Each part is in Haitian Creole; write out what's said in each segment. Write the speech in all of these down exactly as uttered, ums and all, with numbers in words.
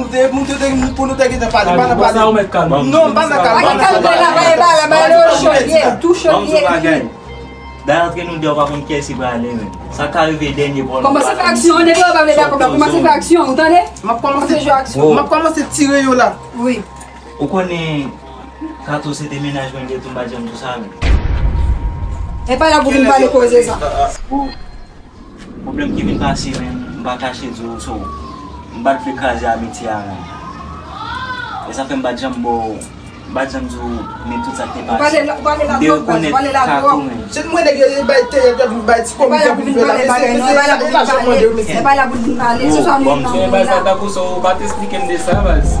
nou te, nou te, te, pou nou te gentan pale, pa nan pale. Non, pa nan kalm, pa nan kalm. Bagay kalm la, bagay la, bagay la, tou chòt ye, tou chòt ye. Dayè, antre nou de, w pa konn kiyès ki prale, men. Sa ka rive dènye pwòl. Kòmanse fè aksyon, depi w pa vle dakò, kòmanse fè aksyon, ou tande? M ap kòmanse jwe aksyon. M ap kòmanse tire yo la. Wi. Ou konnen Kato se te mennaj mwen, li tou, m pa t janm di w sa, men. E pa la pou vin pale koze sa. Bon, pwoblèm ki vin pase, men, m pa kache di w, so, m pa t vle kraze amitye a, men. E sa fè m pa t janm ba w M pa t janm di w, men tout sa k te pase. M te rekonèt Kato, men. Se mwen nèg yo bay teyat, y ap vin bay ti kòb, y ap vin fè la, mesye, mesye, lajan mande yo, mesye. Se pa la pou vin pale, se sa nou nan men la. Baz, sa tankou sa, ou pa t esplike m de sa, baz.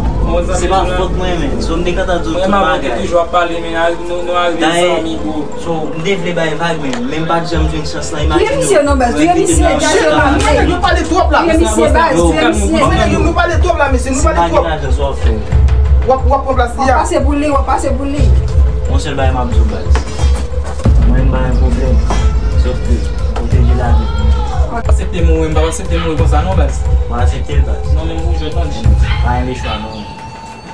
Se pa fòt mwen, men. So, m te gentan di w tout bagay. Mwen, m ap toujou ap pale, men nou, nou arive zanmi, bro. So, m te vle bay vag, men, men m pa t janm jwenn chans lan. Imajine w. Touye misye non, baz, touye misye, gade yo pa misye. Yo pale twòp la. Touye misye, baz, touye misye. Yo, nou pale twòp la, mesye, nou pale twòp. W ap, w ap pran plas li a. W ap pase pou li, w ap pase pou li. Yon sèl bagay m ap di w, baz. Mwen, m pa gen pwoblèm. Sòf ke pwoteje lavi pou mwen. M pa aksepte mouri, m pa aksepte mouri konsa non, baz. Mwen aksepte l, baz. Non, men m pou jwèt non, Jim. Pa gen lechwa non.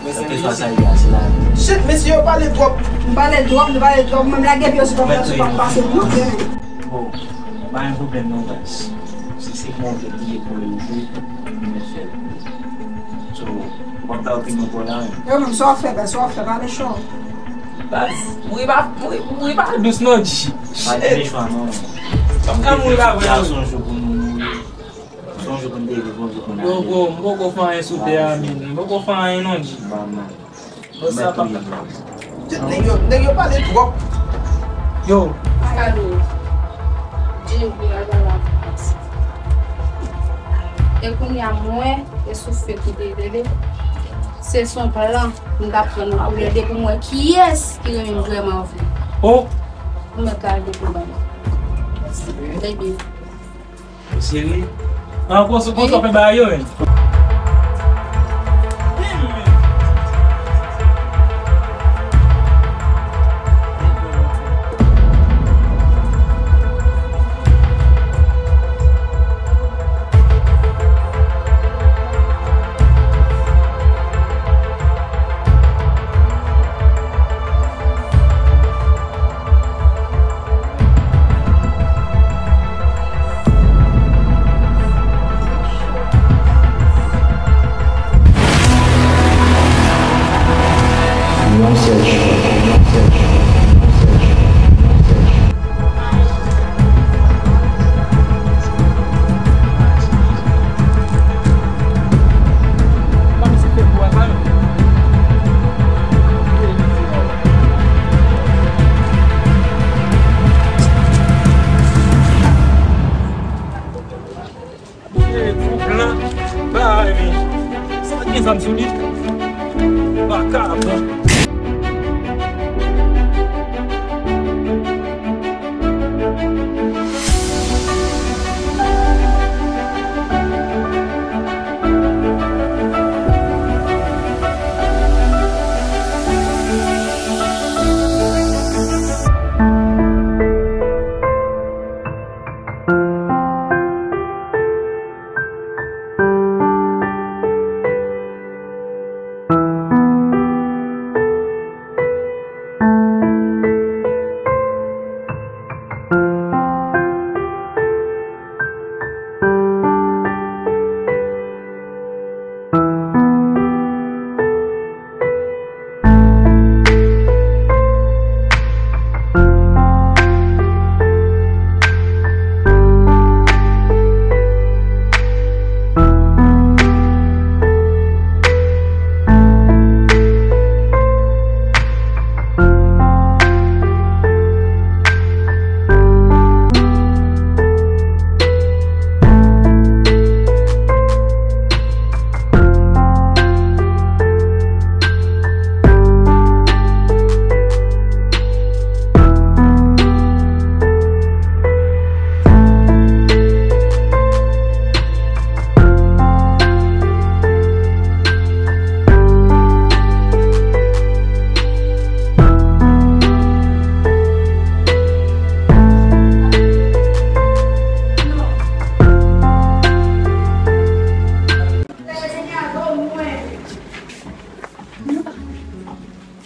Kèlkeswa sa l ye a, se lavi. Shit, mesye yo pale twòp. M pale twòp, m pale twòp. Mwen m lage pye sou kòb la, sou pa m pase pou mwen. Bon, pa gen pwoblèm non, baz. Si se mwen ki ye pou l, m mèt fè l. So, w ap bay opinyon pa w la menm. Yo menm, sa w ap fè, baz, sa w ap fè, pa mechan. Baz, mouri pa, mouri, mouri pa dous non, G. Pa gen lechwa non. Kòm ka mouri pa vre non. Sonje pou nou mouri. Sonje pou n te viv, yon jou pou n ale. Yo, bro, m poko fè anyen sou tè a, men. M poko fè anyen non, G. Ba m nan. Bon, sa pa. Nèg yo, nèg yo pale twòp. Yo. Alo. Jimmy, al ba la. E kounye a mwen, e sou fè ki te rele. Se son plan, m t ap pran nan koulè de pou mwen. Kiyès ki renmen m vrèman vre? Oh. Pou mwen ka al de pou bay. Trè byen. Ou serye? An, konsa, konsa w fè bagay yo, men. Tann sou li. Makab.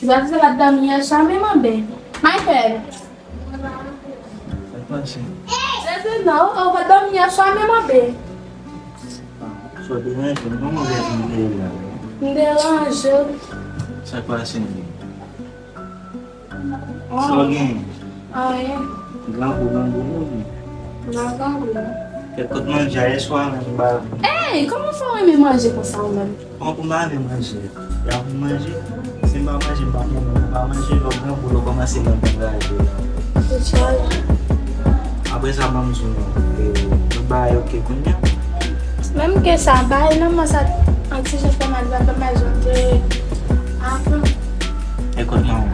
Ti Batista pa t dòmi yè swa menm anben. Michael! Sa k pase? Jezi non, ou pa t dòmi yè swa menm anben. Ah, sa w deranje m, kòman w vle di m te la? M deranje w. Sa k pase menm? Sa w gen? Anyen. Grangou, grangou, wi. M nan grangou. Kèt kot manje a yè swa menm m ba. Ey, kòman fè w renmen manje konsa ou menm? Kòman pou m pa renmen manje? Y ap manje. Si m pa manje, m p ap renmen. M pa manje, lè w grangou, lè w kòmanse nan angaje la. Tout chaje. Apre sa, ban m di w non. E, tout bagay oke kounye a? Menm ke sa, bay nan mwen sa, an ti jan fè mal, sa fè mal, jan te avan. E kot manman w?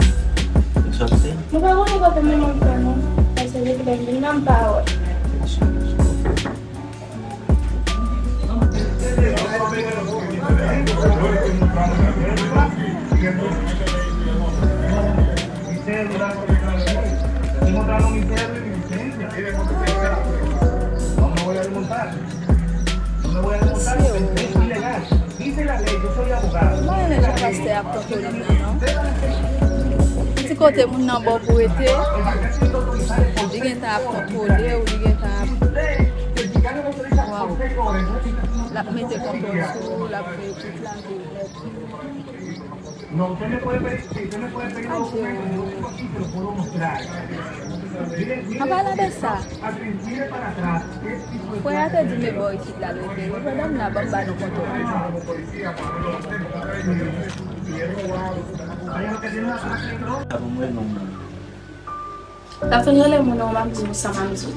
Li sòti? Nou pa konnen kote manman m fè non, paske depi lè m vin la m pa wè. M pa renmen jan pastè a ap kontwole moun nan non. Ti kote moun nan ba w pou rete, li gentan ap kontwole w, li gentan ap, waw, l ap mete kontwòl sou ou, l ap fè tout lavi w nèt. An palan de sa, frè a te di m e bò isit la l rete wi, pandan m la ban m ba nou kontwòl. Sa pou mwen non. L ap fin rele moun nan, m ap di w sa m ap di w.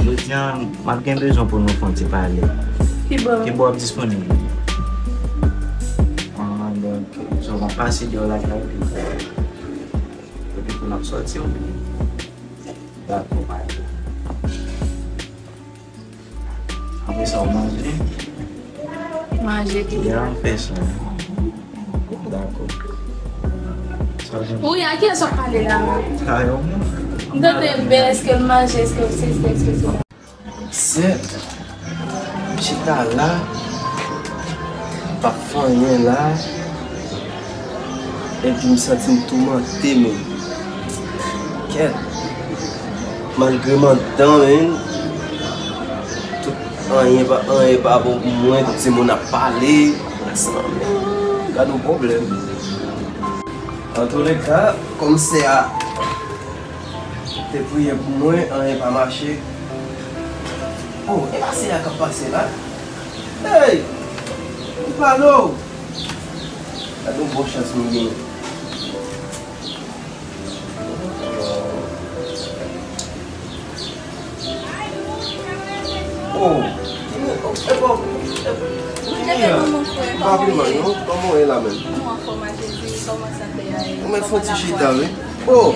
Jodi a, m ap gen bezwen pou nou fè yon ti pale. Ki bò? Ki bò w ap disponib? Ah, donk, so, m ap pase deyò lakay, epi, epi pou n ap sòti, wi. Dakò, pale. Apre sa, w manje? Manje tou. Ya, m fè sa. Dakò. Sa jan. Wi, a kiyès w ap pale la? A yo menm. M tande m bè, èske l manje, èske l sezi, èske l sezi. Sè, m chita la, m p ap fè anyen la. Epi m santi m toumante menm. Kèt. Malgre m anndan menm, tout anyen pa, anyen pa bon pou mwen, tout timoun ap pale. Gad yon pwoblèm. Antouleka, kòm sè a, Priye pou mwen, anyen pa mache. Oh, e pa se a k ap pase la? Hey! Ou pale w! Gade yon bon chans nou genyen. Oh! E bon, e, e, Kòman w ye? Kòman w ye la menm? Ou mèt fè yon ti chita, wi. Oh!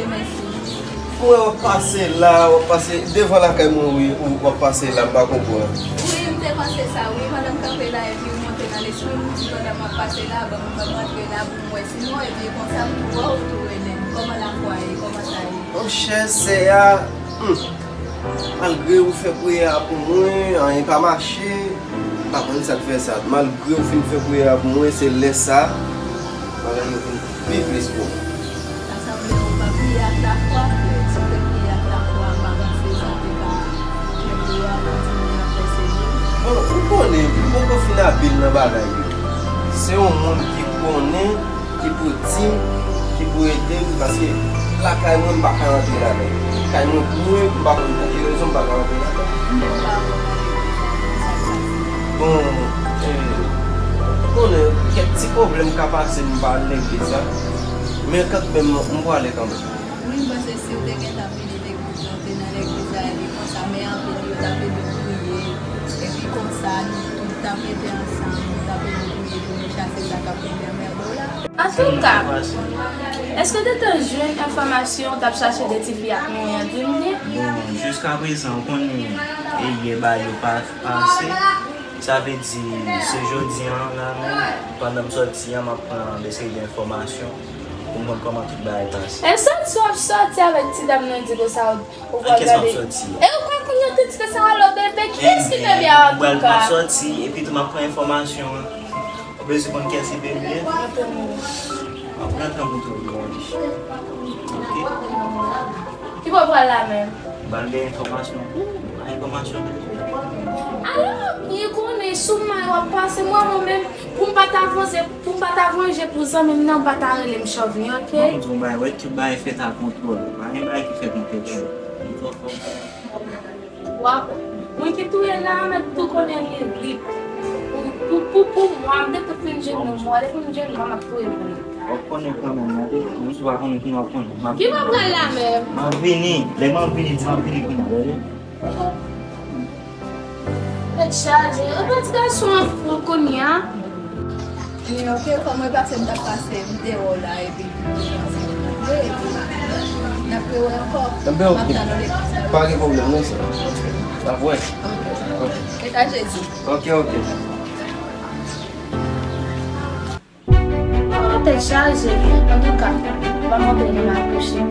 Mwen w ap pase la, w ap pase devan lakay mwen, wi, ou w ap pase la, m pa konprann. Wi, m te panse sa, wi, pandan m kanpe la, epi w monte nan lespri m, m di pandan m ap pase la, ban m, ban m rantre la pou m wè si non, epi konsa m tou wè w tou rele m. Kòman lafwa ye? Kòman sa ye? Monchè, sè a, hmm, malgre ou fè priyè a pou mwen, anyen pa mache, m pa konn sa k fè sa. Malgre ou fin fè priyè a pou mwen, se lè sa, bagay yo vin pi plis pou mwen. Sa sanble ou pa priye ak lafwa, si w te priye ak lafwa, m pa panse sa te ka kenbe a kontinye ap pèsevere. Bon, ou konnen, m poko fin abil nan bagay yo. Se yon moun ki konnen, ki pou di m, ki pou ede m, paske lakay mwen, m pa ka rantre ladan. Kay mwen pou mwen, m pa konn pou ki rezon m pa ka rantre ladan. Bon, eh, ou konnen, kèk ti pwoblèm ka pase, m pa al legliz la. Men kanmenm, m prale kanmenm. Wi, m panse si w te gentan vini legliz la, w te nan legliz la, epi konsa, men anpil yo t ap ede w priye, epi konsa, nou tout t ap mete ansanm, nou t ap ede w priye pou nou chase sa k ap kenbe anmède w la. Antouka, èske w te tann jwenn enfòmasyon w t ap chache de tifi ak mwen an di m li? Bon, jiskaprezan, ou konnen, e yè bagay yo pa pase. Sa vle di, se jodi an la menm, pandan m sòti an, m ap pran de seri de enfòmasyon pou m konn kòman tout bagay pase. E sòti w ap sòti avèk ti dam nan di konsa ou pral gade. An kiyès m ap sòti? E ou kwè kounye a te di konsa alo bebe? Kiyès ki bebe a antouka? M pral sòti, epi tou m ap pran enfòmasyon an. Ou bezwen konn kiyès ki bebe a? M ap pran tan pou m twouve w, wi. Oke? Ki bò w pral la menm? M pral gen enfòmasyon pou ou. Enfòmasyon pou ou. Alò, li konnen sou may w ap pase, mwen, mwen menm, pou m pa ta vanse, pou m pa ta vanje pou zanmi m nan, m pa ta rele m chòvni, oke? Mwen di w bagay, wè tout bagay fèt a kontwòl. Pa gen bagay ki fèt an tèt jou. Ou twò fò. W ap, moun ki touye la, mèt tou konnen li grip. Pou, pou, pou, pou mwa, m te tou fin jwenn nou mwa, depi m jwenn mwa, m ap touye pou li. W ap konnen kanmenm, tande. Menm si w pa konnen kounye a, w ap konnen. M ap vini. Ki w ap pral la menm? M ap vini. Lè m ap vini, di m ap vini kounye a, tande. Tèt chaje. Ou pa ti gason an fou kounye a? Wi, oke, kòm mwen pase, m t ap pase, m te wè w la, epi m te panse w t ap vle, epi n ap rewè ankò. Enben, oke. M ap tann ou legliz la. Pa gen pwoblèm, non, sè. N ap wè. Oke. Oke. E ka Jezi. Oke, oke. Oh, tèt chaje. Antouka, ban m montre li m akouche.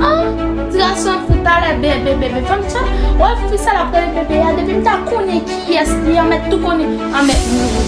Ah, ti gason an fou talè, bebe, bebe. Fanm sa, wè fi sa l ap rele bebe a, depi m ta konnen kiyès li, an mèt tou konnen, an mèt mouri.